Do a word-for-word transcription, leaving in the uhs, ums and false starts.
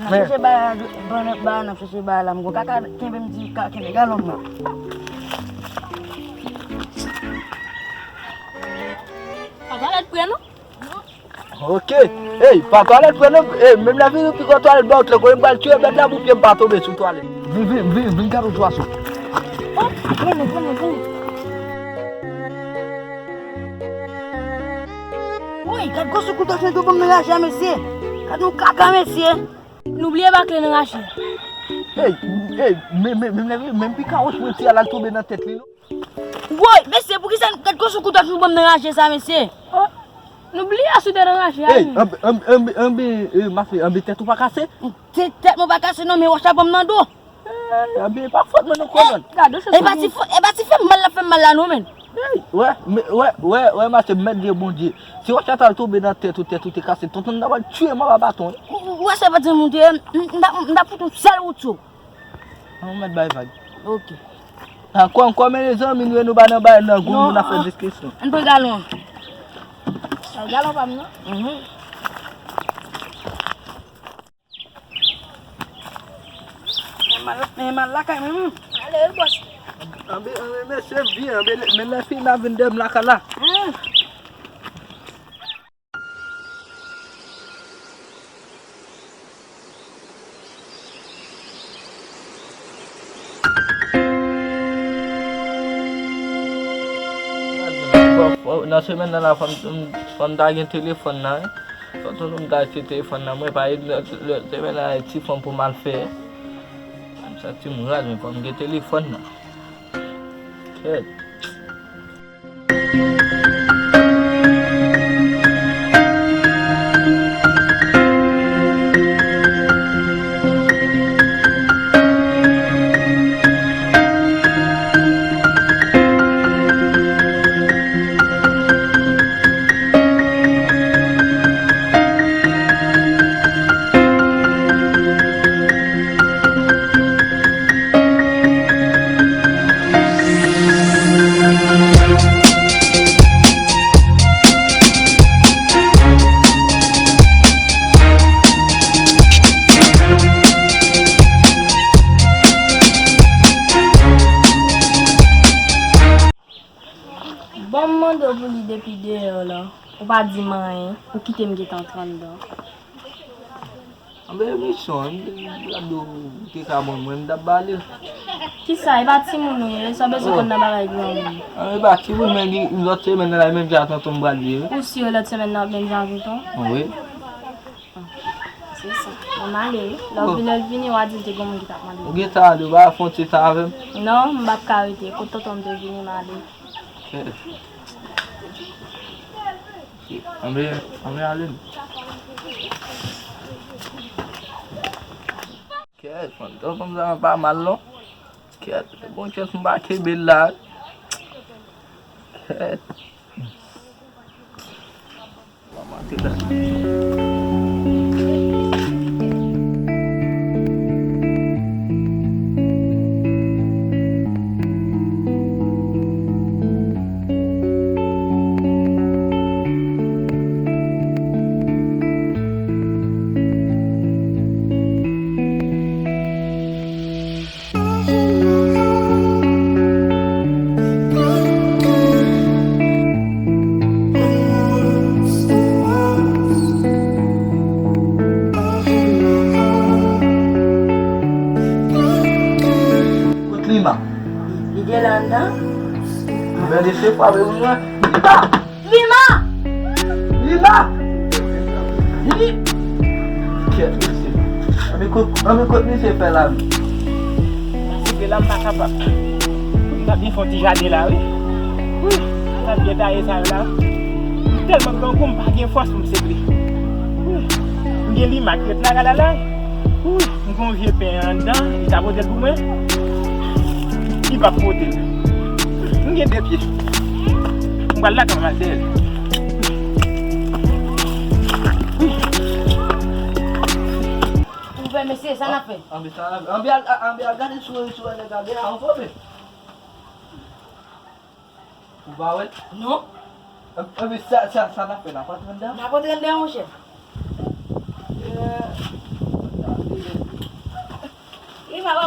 Ap chèche bagay la, ban nan, ba nan chèche bagay la, m gon kaka kenbe m di ka kenbe galon mwen. Pa twalèt prè non. Ok. Ey, pa twalèt prè non. Ey, menm lè vini pi gwo twalèt ba w tlo, konnen m pral tiye bèt la pou pye m pa tonbe sou twalèt. Vin, vin, vin, vin gade w twa sou. Oh, vini, vini, vini. Woy, gad gwo sou kouto chen tou ban m nan raje a, mesye. Gad yon kaka, mesye. Nou bliye bakle nan raje. Ey, ey, men, men, men, men, men pika wòch mwen ti a l al tonbe nan tèt li non. Woy, mesye, poukisa gad gwo sou kouto nou ban m nan raje sa, mesye? Oh, nou bliye asou de nan raje a. Ey, anbe, anbe, anbe, anbe, eh, mafe, anbe tèt ou pa kase? Tèt, tèt mwen pa kase non, men wòch la ban m nan do. Ey, anbe, pa fòt mwen non, kòman? Gad yon chans. E pa ti fè, e pa ti fè mal la fè mal la non, men. Ey, wè, wè, wè, wè, mache mèt vye Bondye. Si wòch la t al tonbe nan tèt ou, tèt ou te kase, tonton nan pral tiye mò a baton wi. Ou wè se pa ti moun te ye, m t ap fout yon sèl wout sou. An mèt bay vag. Ok. Ankò, ankò, men zanmi nou yo, nou pa nan bay nan gou, nou nan fè diskisyon. Ann pran galon an. Bay galon pa m non. Mhm. Men mal, men mal lakay mwen menm. Ale wi bòs. Anbe, anbe, mesye, m vye, anbe, men lè fin la vin dèyè m lakay la. Hmm. Nan semèn nan la, fò m, fò m ta gen telefòn nan, wi. Fò tonton m ta achte telefòn nan. Mwen pa, semèn nan, ti fò m pou m al fè. M santi m raz, men fò m gen telefòn nan. Kèt. Bon, m mande w pou li depi deyò la, ou pa di m anyen, ou kite m gentan antre anndan. Anben, misyon, m te ka ban mwen, m t ap ba li. Kisa, e pa timoun ou ye, sa w bezwen konn nan bagay granmoun. Anben, e pa timoun, men li, lòt semèn nan, la menm jan tonton m pral ye, wi. Ou si lòt semèn nan, menm jan tonton? Wi. Se sa. Bon, m ale, wi. Lè w vin, lè l vini, w a di l te gen moun ki t ap mande. Ou gentan ale, ou pa fè yon ti tan avè m? Non, m p ap ka rete. Kot tonton m te vini, m ale. Anben, anben ale m. Kèt, fanm, fanm sa pa mal non. Kèt, bon chans m pa kenbe l la. Kèt. Kot Lima? Li gen la anndan. Bèl se frape pou mwen. Lima! Lima! Lima! Li... Kèt, mesye. Anben kot, anben kot misye fè la menm? Mesye, la m pa kapab. M t ap vin fè yon ti jaden la, wi. Wi, sa m gen taye sa yo la. M tèlman grangou, m pa gen fòs pou m segle. Wi. M gen Lima ki ret la, gade la. Wi. M gon vye pen anndan, li ta pote l pou mwen. Li p ap pote l. M gen de pye. M pral lakay m al dèyè l. Ouvè, mesye, sa n ap fè? Anbe, sa n ap fè? Anbe al, anbe al gade sou, sou nèg la, gade a, anfòme. Ou pa wè l? Non. Anben, sa, sa, sa n ap fè la? N ap antre anndan? N ap antre anndan, monchè. Eh, ann ale,